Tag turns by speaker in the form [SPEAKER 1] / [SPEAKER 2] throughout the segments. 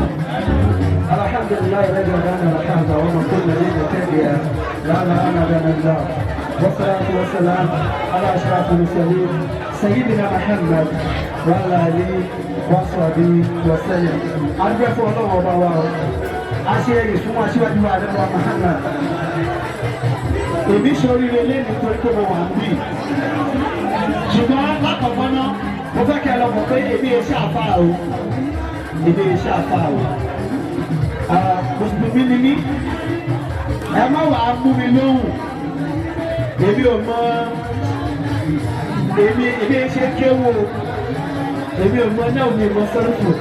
[SPEAKER 1] الحمد لله الذي هدانا لهذا وما كنا لنهتدي لولا ان هدانا الله، والصلاة والسلام على أشرف المرسلين سيدنا محمد وعلى آله وصحبه وسلم. Adúgbò fún Ọlọ́run ọba wa o, a ṣe èrè fún aṣíwájú wa àdébọ̀ Muhammad. Èmi ṣe oríire lẹ́nu torí pé mo wà ń bì, ṣùgbọ́n lákọ̀ọ́kọ́ náà, mo fẹ́ kẹ́ ẹ lọ mọ̀ pé èmi ẹ ṣe àfáà o, èmi ẹ ṣe àfáà o, mùsùlùmí ni mí. Ẹ má wàá mú mi lóhùn, èmi ò mọ, èmi ẹ ṣe kéwò, èmi ò mọ náà, mi ò mọ sọ́rùfù,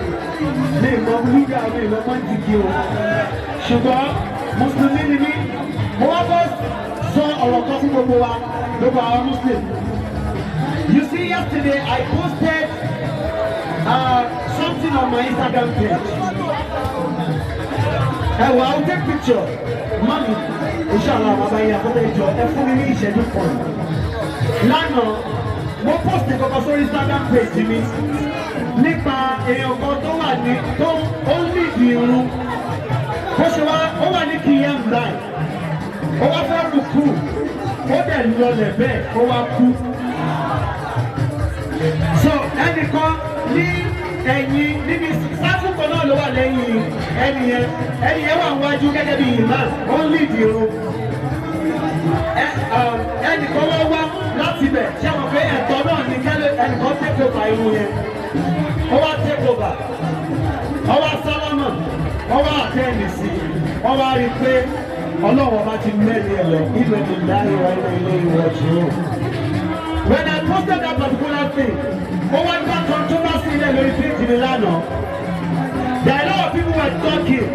[SPEAKER 1] mi ò mọ lúgà, mi ò mọ mọ́ntìkì o, ṣùgbọ́n mùsùlùmí ni mí. Mo wá fẹ́ sọ ọ̀rọ̀ kan fún gbogbo wa, gbogbo àwọn Muslim. You see, yesterday I posted something on my Instagram page. Ẹ wò, I will take picture. Mami, inshallah, bàbá yẹn àkọ́tẹ́ ìjọ, ẹ fún mi ní ìṣẹ́jú kan. Lánàá, mo post kankan sórí Instagram page mi nípa èèyàn kan tó wà ní tó ó ń lead irun. Bó ṣe wá, ó wà ní kìyàm báyìí. Ó wá fẹ́ rùkú, ó dẹ̀ lọlẹ̀ bẹ́ẹ̀, ó wá kú. So ẹnìkan ní ẹ̀yìn níbi sáfù kan náà ló wà lẹ́yìn ẹni yẹn. Ẹni yẹn wà wájú gẹ́gẹ́ bí imam, ó ń lead irun. Ẹnìkan wá wá láti bẹ̀, ṣé àwọn pé ẹ̀tọ́ náà ní kẹ́lẹ́ ẹnìkan take over irun yẹn. Ó wá take over, ó wá sálámà, ó wá attend sí, ó wá rí i pé Ọlọ́run ọba ti mẹ́rin ẹ̀ lọ inna lillahi wa inna ilayhi raji'un. When I posted that particular thing, ó wá dá controversy ilẹ̀ lórí page mi lánàá. There are a lot of people were talking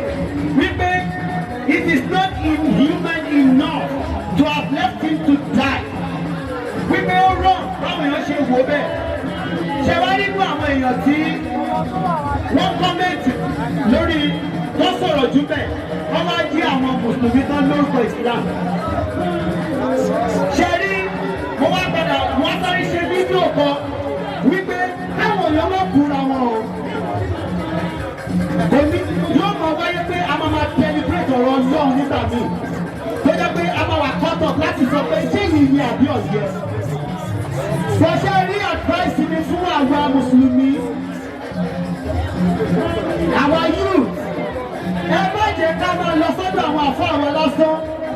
[SPEAKER 1] wípé it is not inhuman enough to have left him to die. Wípé ó wrong báwọn èèyàn ṣe wò bẹ́ẹ̀. Ṣé wá nínú àwọn èèyàn tí wọ́n comment lórí tó sọ̀rọ̀ jù bẹ́ẹ̀, wọ́n wá jí àwọn mùsùlùmí tán lórúkọ Islam. Ṣé rí, mo wá padà wọ́n sáré ṣe fídíò kan wípé káwọn èèyàn má búra wọn o. Èmi yóò máa wáyé pé a máa máa deliberate ọ̀rọ̀ Ọlọ́run nígbà míì tó jẹ́ pé a máa wà cut off láti sọ pé ṣé yìí ni àbí ọ̀yẹ́. Bọ̀ṣẹ́ rí, advice mi fún àwa mùsùlùmí, àwa youth, ẹ má jẹ́ ká máa lọ sọ́dọ̀ àwọn àfọ àwọn lásán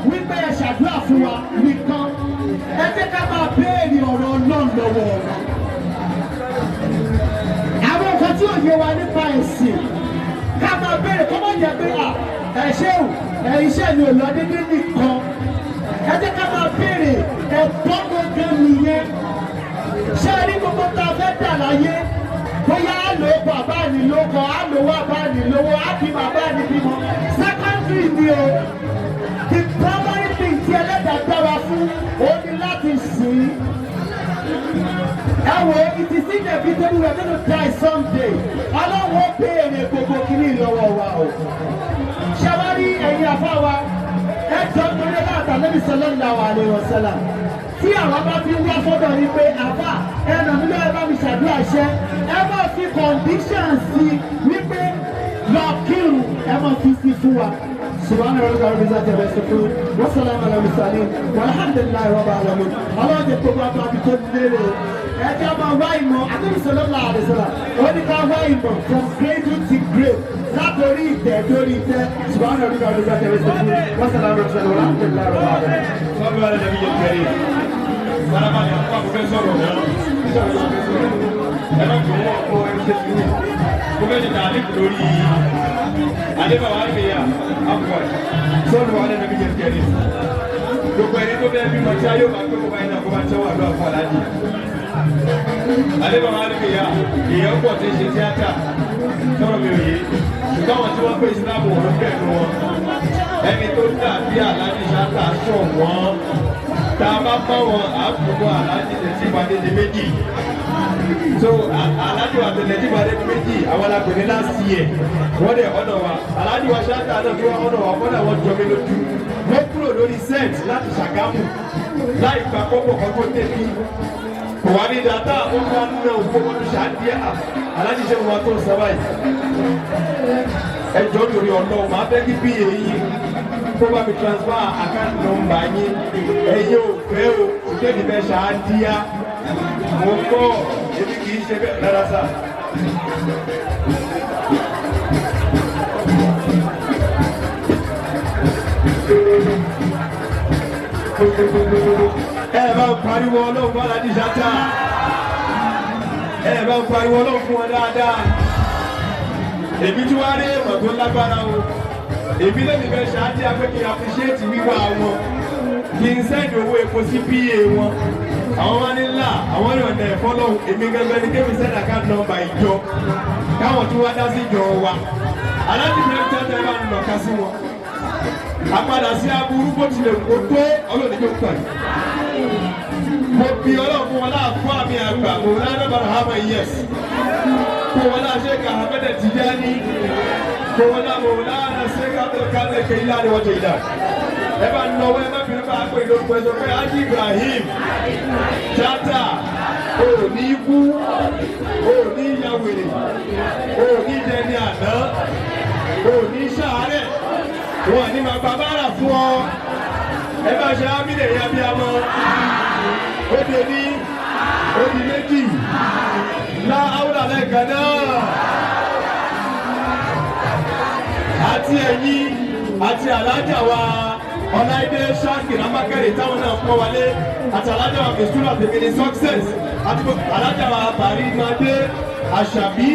[SPEAKER 1] wípé ẹ ṣàdúrà fún wa nìkan. Ẹ jẹ́ ká máa béèrè ọ̀rọ̀ Ọlọ́run lọ́wọ́ wọn. Àwọn nǹkan tí ò yé wa nípa ẹ̀sìn, ká máa béèrè, kó má jẹ́ pé à ẹ ṣé o, ẹ iṣẹ́ mi ò lọ dédé nìkan. Ẹ jẹ́ ká máa béèrè, ẹ̀tọ́ gangan nìyẹn. Ṣé ẹ rí gbogbo tá a fẹ́ dà láyé, bóyá á lò ó kọ àbá ní ló kọ, á lò ó àbá ní lówó, á bímọ àbá ní bímọ, secondary ni o. The primary thing tí Ẹlẹ́dàá dá wa fún òun ni láti sìn ín. Ẹ wo, it is inevitable we are gonna die someday. Ọlọ́run ó béèrè gbogbo kìíní lọ́wọ́ wa o. Ṣé wá rí ẹ̀yin àfa wa, ẹ jọ torí ẹ láàtà Nabi sallallahu alaihi wasallam, tí àwọn bá ti wá sọ́dọ̀ yín pé àfà, ẹ nà mí lọ́wọ́, ẹ bá mi ṣàdúrà ṣẹ́, ẹ má fi condition sí wípé lọ kírun, ẹ má fi sí fún wa. سبحان ربك رب العزة عما يصفون وسلام على المرسلين والحمد لله رب العالمين. Ọlọ́run ti gbogbo àgbà àbí tó lérè. Ẹ jẹ́ máa wá ìmọ̀. Ànábì sallallahu alaihi wasallam ó ní ká wá ìmọ̀ from cradle to grave, látòrí ìtẹ́ dórí ìtẹ́. سبحان ربك رب العزة عما يصفون وسلام على المرسلين والحمد لله رب العالمين.
[SPEAKER 2] صلوا على النبي الكريم. Farabalẹ̀, àpò àkókò sọ̀rọ̀ náà. Ẹ má jọ wọ́n kó ẹ ṣe sùúrù. Mo fẹ́ ṣe tààlíkù lórí Adébáwá Àgbéyà Àpò. صلوا على النبي الكريم. Gbogbo ẹni tó bẹ́ẹ̀ bímọ tí a yóò máa pé kó báyìí náà kó máa tẹ́wọ́ àdúrà fún aláàjì. Adébáwá Àgbéyà, èèyàn pọ̀ tí ń ṣe tíátà sọ̀rọ̀ mi ò yé. Ṣùgbọ́n àwọn tí wọ́n pè Ìsìlámù òun bẹ́ẹ̀ nu wọn. Ẹni tó dàbí Aláàjì Ṣáta sọ̀ wọ́n. Tá a bá bá wọn, àbùkù Aláàjì tẹ̀sí ìpàdé di méjì. So Aláàjì wa tẹ̀lé ìpàdé di méjì, àwọn alágbè ní last year. Wọ́n dẹ̀ ọ̀nà wa. Aláàjì wa Ṣáta náà tó wá ọ̀nà wa, kọ́nà wọn jọ mí lójú. Wọ́n kúrò lórí set láti Ṣàgámù láì gba kọ́bọ̀ kan tó débi. Kò wá ní data, ó wá nínú òkú wọn tó ṣáàdìyà. Aláàjì ṣe wọn tó sọ báyìí. Ẹ jọ̀ọ́, torí Ọlọ́run, máa fẹ́ kí bí èyí kó bá mi transfer account number yín. Ẹ̀yin ò fẹ́ o, ṣùgbọ́n èmi fẹ́ ṣáádíá. Mo kọ́ èmi kì í ṣe bẹ́ẹ̀ rárá sá. Ẹ bá ń pariwo Ọlọ́run fún Alájí Ṣátá. Ẹ bá ń pariwo Ọlọ́run fún wọn dáadáa. Èmi tí wàá rí èèmọ̀ tó lágbára o. Èmi lèmi fẹ́ ṣáájú pé kí n appreciate wíwá wọn, kí n send owó epo sí PA wọn. Àwọn wá ní ńlá àwọn yọ̀ǹda ẹ̀fọ́ lọ́hùn. Èmi gangan ni kémi send account number ìjọ káwọn tí wàá dá sí ìjọ wa. Alájí Ibrahim Chatta, ẹ bá ń lọ̀ka sí wọn. Àpadà sí aburú, bó tilẹ̀ kó tó, Ọlọ́ọ̀ni tó kàn yìí. Mo bí Ọlọ́run fún wọn láàfọ́ àmì àgbà Mọ̀lánà Barhama Yes, kó wọn láà Sheikh Ahmed Tijani, kó wọn láà Mọ̀lánà Sheikh Abdulkadir Keilani wọ́n jẹ ìdá. Ẹ bá nọwọ́, ẹ má bínú bá a pè lórúkọ. Ẹ sọ pé Haji Ibrahim Chatta, ò ní kú, ò ní ya wèrè, ò ní dẹni àná, ò ní sàárẹ̀, wọn ní máa gba bára fún ọ. Ẹ bá ṣe ámìlẹ̀ yá bí a mọ. Ó di ní, ó di méjì lá áwùlà lẹ́ẹ̀kan náà. Àti ẹ̀yin àti alájà wa Ọláìdé Ṣáàkì Rámákẹ́rì táwọn náà pọ́n wálé, àti alájà wa Mistura tèmi ní success, àti alájà wa Bàrímadé Àṣàbí,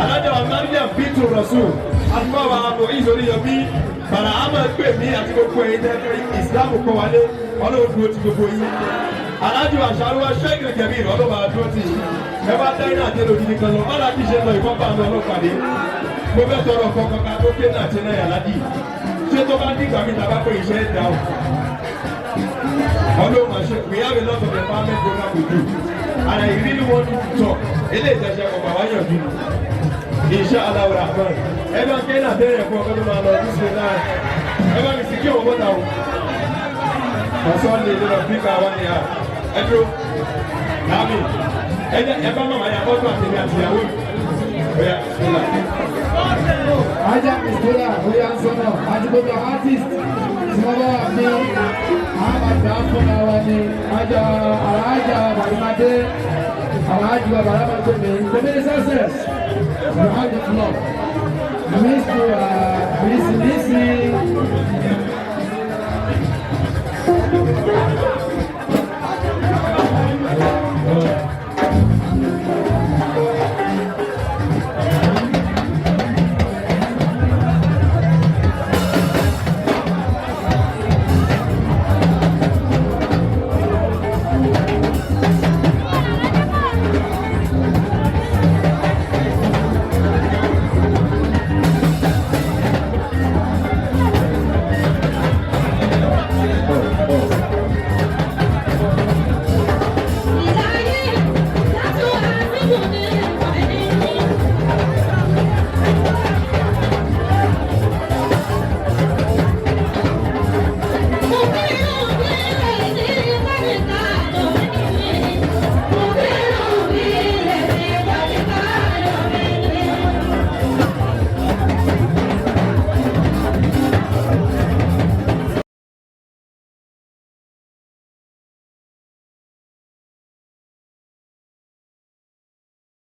[SPEAKER 2] alájà wa Mariam Bintu Rasul, àti wa Mohiz Oríyọmí Bàrà àmọ́ pè mí, àti gbogbo ẹ̀yin tẹ́ Ìsìlámù pọ́n wálé, Ọlọ́run dúró ti gbogbo yín. Alájọ àṣàrúwá ṣẹ́gun kẹ̀mí, ọlọ́ba dúró tì í. Ẹ bá dá iná àti olódìdí kan lọ, ọ̀làjì ṣe lọ ìkọ́pá mi ọlọ́pàdé. Mo fẹ́ tọrọ kọ̀ọ̀kan ká tó ké náà ti náà yàrá dì. Ṣé tó bá dìgbà mi tàbá pé iṣẹ́ ẹ̀ dáhùn? Ọlọ́run máa ṣe. We have a lot of empowerment program we do and I really want to talk. Eléyìí tẹ̀sẹ̀ kọ̀ bàbá yànjú ni, insha Allah rahman. Ẹ bá ké náà bẹ̀rẹ̀ fún ọkọ tó máa lọ bismillah. Ẹ bá mi sì kí òun bọ́ta o. Ọ̀sán lè lọ́rọ̀ pípa wa ni a ẹ dúró láàmì. Ẹ jẹ́ ẹ bá màmá yà fọ́tò àtẹ̀mí àtìyàwó mi. Oya, bismillah.
[SPEAKER 1] Ajá Mistura Oya ń sọ́nà àti gbogbo àwọn artist tí wọ́n bá wà ní àwọn àgbà fúnra wa ní ajá alájà Bàrímádé, aláàjì wa Bàrámàgbé mi, Tèmi ní success behind the club Mistura.